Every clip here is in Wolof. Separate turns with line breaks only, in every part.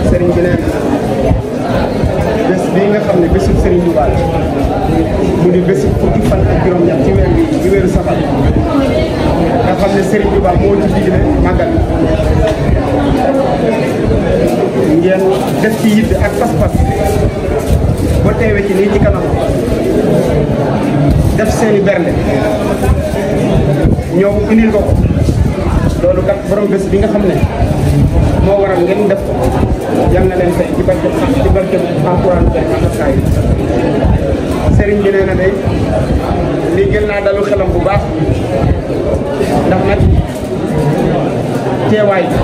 Serigne bi nee na bés bii nga xam ne bésu Serigne Touba la mu di bésu fukki fan ak juróom-ñett ci weer bi ci weeru safar nga xam ne Serigne Touba moo ci digle màggal ngeen def ci yitte ak pas-pas ba teewee ci nii ci kanam def seeni bernde ñëw indil ko loolu kat borom bés bi nga xam ne moo waral ngeen def ko yal na leen fay ci barke alquran kaay sëriñ bi nee na day lii gën naa dalu xelam bu baax ndax nag teewaay bi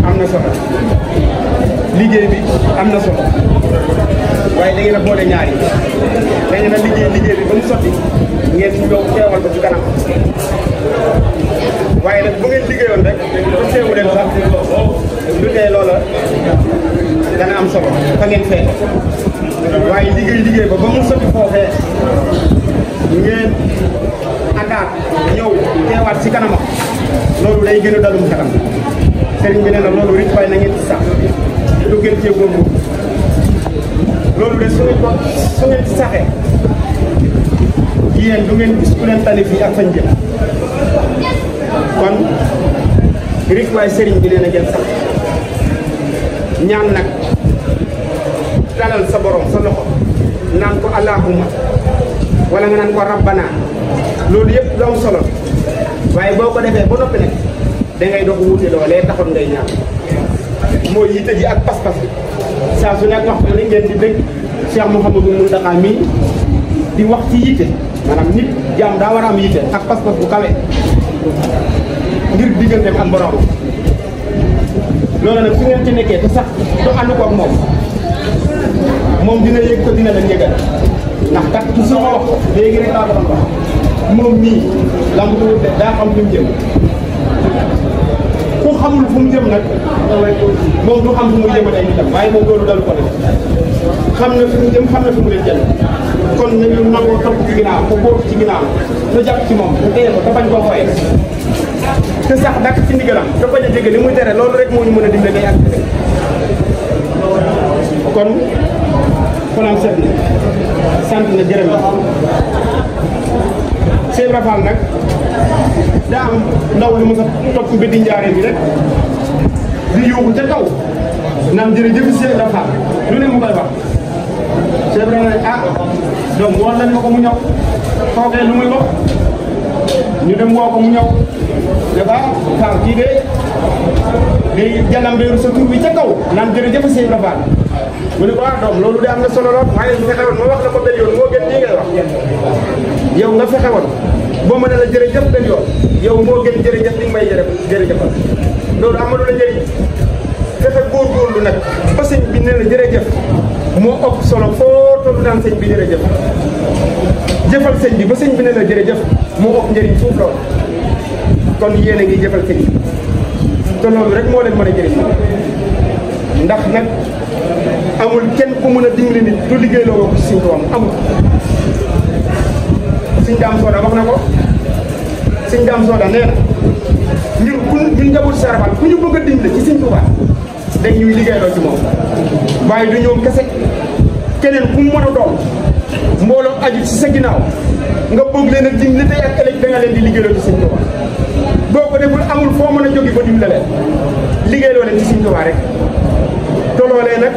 am na solo liggéey bi am na solo waaye da ngeen a boole ñaar yi da ngeen a liggéey bi ba mu sotti ngeen ñëw teewal ko ci kanam waaye nag bu ngeen liggéeyoon rek te teewu leen sax du tee loola dana am solo fa ngeen fee waaye liggéey ba mu sotti foofee ngeen àndaat ñëw teewaat ci kanamam loolu day gën a dalum xelam sëriñ bi nee na loolu rek waaye na ngeen ci sax du gën cee góob loolu de su ngeen ci saxee yéen du ngeen gis ku leen tali fii ak fañ jëm kon rek waaye sëriñ bi nee na ngeen sax ñaan nag dalal sa borom sa loxo naan ko allahumma wala nga naan ko rabbana loolu yëpp lu am solo waaye boo ko defee ba noppi nag da ngay dox wuute loolee taxoon ngay ñaan mooy yitte ji ak pas-pas bi saa su nekk waxtu li ngeen di dégg Cheikh Mouhamadou Mountakha mii di wax ci yitte maanaam nit jaam daa war a am yitte ak pas-pas bu kawe ngir digganteem ak borom loolu nag su ngeen ci nekkee te sax du ànd ko ak moom dina yëg ko dina leen yëgal ndax kat su ma wax léegi rek daa doon wax moom mii lamb du daa xam fi mu jëm ku xamul fu mu jëm nag moom du xam fu mu jëm ay nitam waaye moom loolu dalu ko def xam na fi mu jëm xam na fi mu leen jëm kon nañu nangoo topp ci ginnaaw ko bóob ci ginnaaw nu jàpp ci moom te téye ko te bañ koo fooye te sax dakk ci ndigalam te bañ a jege li muy tere loolu rek moo ñu mën a dimbale ngay ak kon xolam set na sant na jërëm la Cheikh Ibra Fall nag daa am ndaw lu ma sa topp bëti njaareen bi rek di yóbbu ca kaw naan jërëjëf Cheikh Ibra Fall lu ne mu koy wax Cheikh Ibra ne ah donc woon nañ ma ko mu ñëw foogee lu muy wax ñu dem woo ko mu ñëw ne ba Fall kii de day jalambeeru sa tur bi ca kaw naan jërëjëf Cheikh Ibra Fall mu ne ko ah doom loolu de am na solo lool waaye su fexe woon ma wax la ko benn yoon moo gën lii ngay wax yow nga fexe woon boo mën a la jërëjëf benn yoon yow moo gën jërëjëf li nga may jërëjëfal loolu amalu la njëriñ fexe góorgóorlu nag ba sëñ bi ne la jërëjëf moo ëpp solo foo toll naan sëñ bi jërëjëf jëfal sëñ bi ba sëñ bi ne la jërëjëf moo ëpp njëriñ fuuf lool kon yéen a ngi jëfal sëñ bi te loolu rek moo leen mën a jëriñ ndax nag amul kenn ku mën a dimbali nit du liggéey loo ko ci suñu doom amul suñ daam sooda wax na ko suñ daam sooda nee na ñun njaboot sarafal ku ñu bëgg a dimbali ci suñ Tuubaa dañ ñuy liggéey loo ci moom waaye du ñoom kese keneen ku mu mën a doon mbooloo aju ci sa ginnaaw nga bëgg leen a dimbali tey ak ëllëg da nga leen di liggéey loo ci suñ Tuubaa boo ko deful amul foo mën a jóge ba dimbali leen liggéey loo leen ci suñ Tuubaa rek te loolee nag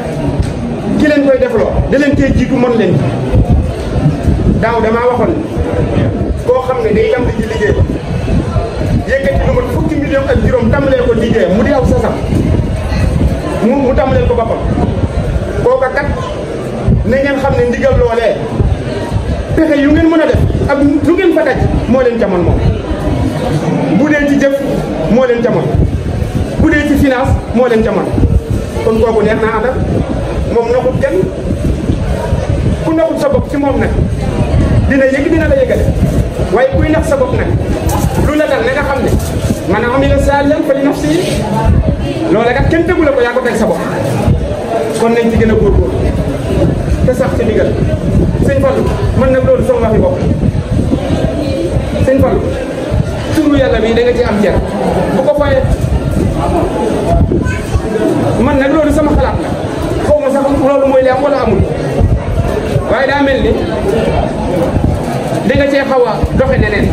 ki leen koy defloo da leen tey jiitu mën leen daaw damaa waxoon koo xam ne day yam di ci liggéey ba yëkkati lu mat fukki million ak juróom tàmbalee ko liggéeyam mu di aw sasam mu tàmbaleel ko boppam kooka kat na ngeen xam ne ndigal loolee pexe yu ngeen mën a def ak lu ngeen fa daj moo leen jamono moom bu dee ci jëf moo leen jamono bu dee ci finance moo leen jamono kon kooku neex naa àndal moom naxut kenn ku naxut sa bopp ci moom nag dina yëg dina la yëgale waaye kuy nax sa bopp nag lu la dal na nga xam ne man amila saalihan fa li nafsi loola kat kenn tegu la ko yaa ko teg sa bopp kon nañ ci gën a góorgóorlu te sax ci ndigal sëñ Fallou man nag loolu sama waxi bopp sëñ Fallou turu yàlla bi da nga ci am cer bu ko fayee man nag loolu sama xalaat la xaw ma sax loolu mooy li am wala amul waaye daa mel ni da nga cee xaw a doxe neneen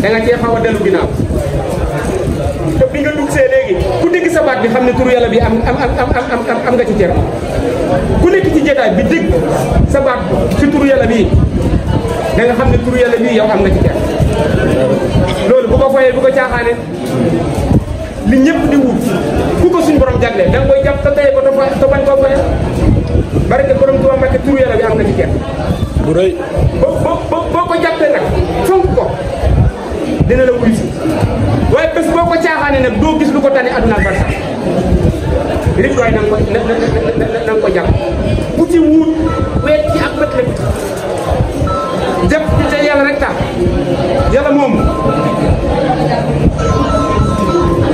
da nga cee xaw a dellu ginnaaw te bi nga dugg see léegi ku dégg sa baat bi xam ne turu yàlla bi am nga ci cër ku nekk ci jotaay bi dégg sa baat ci turu yàlla bii da nga xam ne turu yàlla bii yow am nga ci cër loolu bu ko foyee bu ko caaxaane li ñëpp di wut ku ko suñ borom jagleel da nga koy jàpp te tey ko te bañ koo foyee barke borom Tuubaa Mbàkke turu yàlla bi am nga ci cër
bu rëy
boo ko jàppee nag fonk ko dina la wuyu si waaye bés boo ko caaxaane nag doo gis lu ko tane aduna barsa rit waay na nga ko jàpp bu ci wuut weet ci ak bët la jàpp ci te yàlla rek tax yàlla moom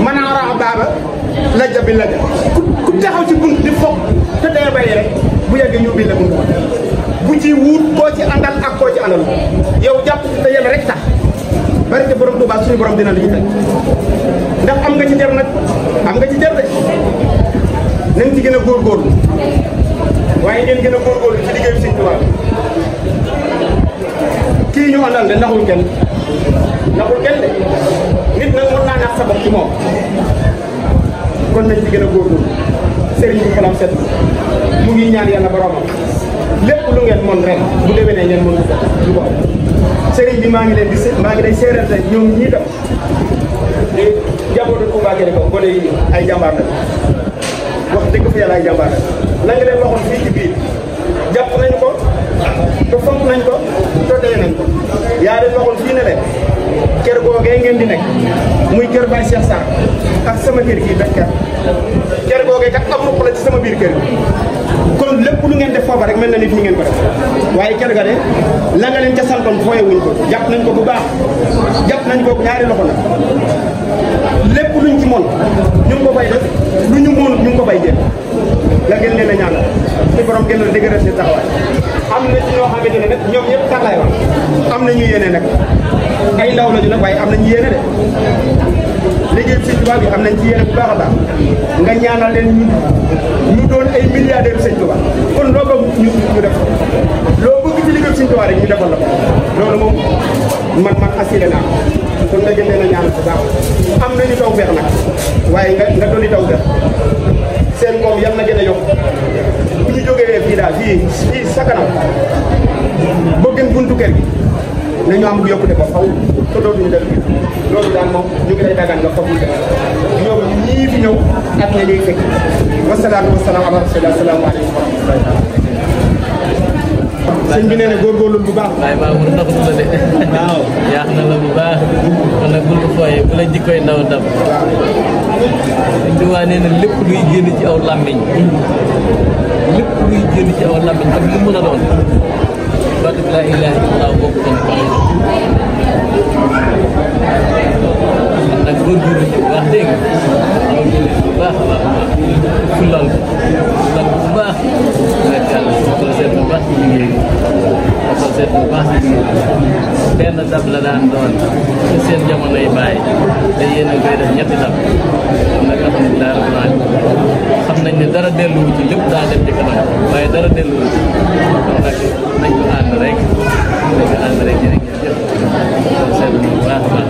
mën a ara baaba lajja bi lajja ku taxaw ci bunt di foog te dee bàyyi rek bu yàggee ñu bil la bunt bu ci wuut koo ci àndal ak koo ci àndal yow jàpp te yàlla rek tax barke borom Tuubaa suñu borom dina la ñu fekk ndax am nga ci jar nag am nga ci jar de nañ ci gën a góorgóorlu waaye ngeen gën a góorgóorlu ci liggéeyu Sëñ Tuubaa kii ñu àndal de naxul kenn de nit nag mën naa nax sa bopp ci moom kon nañ ci gën a góorgóorlu sëriñ bi xelam set mu ngi ñaan yàlla boromam lépp lu ngeen mën ren bu déwénee ngeen mën ko lu ko sëriñ bi maa ngi lay seeral te ñoom ñii tam di jabootu Touba Guédé ko gone yi ay jàmbaar la wax dëgg fa yàlla ay jàmbaar la nga leen waxoon fii ci biir jàpp nañu ko te fonk nañ ko te dee nañ ko yaa leen waxoon fii ne leen kër googee ngeen di nekk muy kër Baye Cheikh Sarr ak sama kër gii benn kër googee kat am ruq la ci sama biir kër kon lépp lu ngeen def foofa rek mel na nit ñi ngeen ko def waaye kër ga de la nga leen ca santoon fooye wuñ ko jàpp nañ ko bu baax jàpp nañ ko ñaari loxo nag lépp luñ ci mon ñu ngi ko bay def lu ñu moonut ñu ngi ko bay jéem la gën leen a ñaanal ci borom gën a dëgëral seen taxawaay am na ci ñoo xamante ne nag ñoom ñëpp tax laay wax am na ñu yéene nag ay ndaw lañu nag waaye am nañu yéene de liggéey Sëñ Tuubaa bi am nañ ci yéene bu baax a baax nga ñaanal leen ñu doon ay milliardaires Sëñ Tuubaa kon loo bëgg ñu def loo bëgg ci liggéey Sëñ Tuubaa rek ñu defal la ko loolu moom man assuré naa kon nga gën leen a ñaanal bu baax am nañu taw feex nag waaye nga dolli taw feex seen koom yal na gën a yokk bu ñu jógee fii daal fii sa kanam boo gën buntu kër gi nañu am bu yokkute ba faw te dootuñu def loolu daal moom ñu ngi lay dagaan nga foofu ñoom ñii fi ñëw ak ne ñuy fekk wasalaatu wasalaam ala rasulillah salaamu aleykum wa rahmatulah. sëñ bi nee na góorgóorlu bu baax.
waaye maa ngi ndox la de. waaw yaax na la bu baax. kon nag bul ko fooyee bu la jikkoy ndaw ndam. sëñ bi waa nee na lépp luy génn ci aw làmmiñ. lépp luy génn ci aw làmmiñ ak lu mën a doon. baatu bi laa ilaaha illallaah bokk nañ ko. kon nag góorgóorlu ci bu baax dégg nga. góorgóorlu ci bu baax a baax a baax. fulal ko. fulal ko bu baax. rek yàlla ko seet bu baax ci liggéey bi. ko seet bu baax ci liggéey bi. benn dab la daan doon ci seen jamonoy baay te yéen a koy def ñetti dab. kon nag alhamdulilah rabbil alamin xam nañ ne dara delluwu ci lépp daa dem ci kanam waaye dara delluwu ci kon nag nañ ko ànd rek jërëjëf seetlu bu baax a baax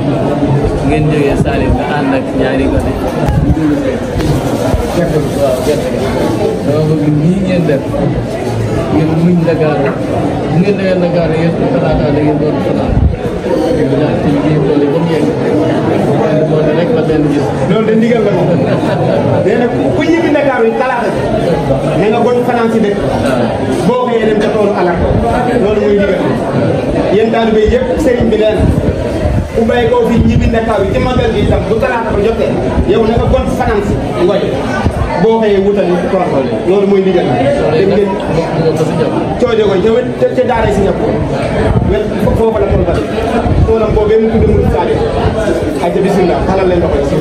ngeen jógee Salim nga ànd ak ñaari gone waaw gerte gi dama bëgg nii ngeen def ngeen muñ Ndakaaru bu ngeen demee Ndakaaru yéen ko talaata da ngeen doon fanaan ndax ci liggéey boole ba mu yegg boole rek la benn gis
loolu de ndigal la moom nee na ku ñibbi Ndakaaru yi talaata na nga bon fanaan si dëkk boo xëyee dem ca toolu alar loolu muy ndigal yéen taalibe yëpp sëriñ bi leen ku bàyyi koo fi ñibbi Ndakaaru yi ci magal gi itam bu talaata ba jotee yow na nga bon fanaan si ngoy boo xëyee wutal tool loolu mooy ndigal dem ngeen coojo ko ñëwet ca daara si ñëpp wet foofu la tool ba toolam boobee mu tudd Mouride Sadio aja bisimilah xalal leen loxo si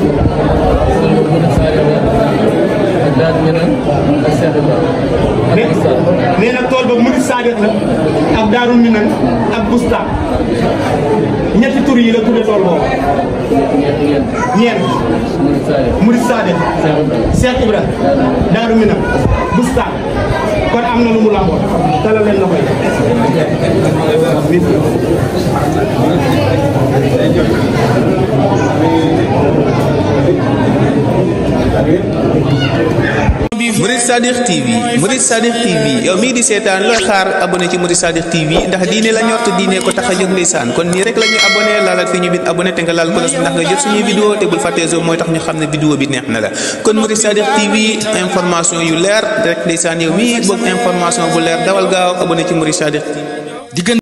nee na tool ba Mouride Sadio la ak Daaru Minan ak Bustaan ñetti tur yi la tudde tool boobu ñeent Mouride Sadio Cheikh Ibra Daaru Minan Bustaan kon am na lu mu làmboo dalal leen loxo
Murid Sadiq TV Murid Sadiq TV yow mii di seetaan looy xaar abonné ci Murid Sadiq TV ndax diine la ñor te diine ko tax a jóg ndeysaan kon nii rek la ñuy abonné laalal fi ñu bit abonné te nga laal ko ndax nga jot suñuy vidéo te bul fàttee zo mooy tax ñu xam ne vidéo bi neex na la kon Murid Sadiq TV information yu leer rek ndeysaan yow mii bëgg information bu leer dawal gaaw abonné ci Murid Sadiq TV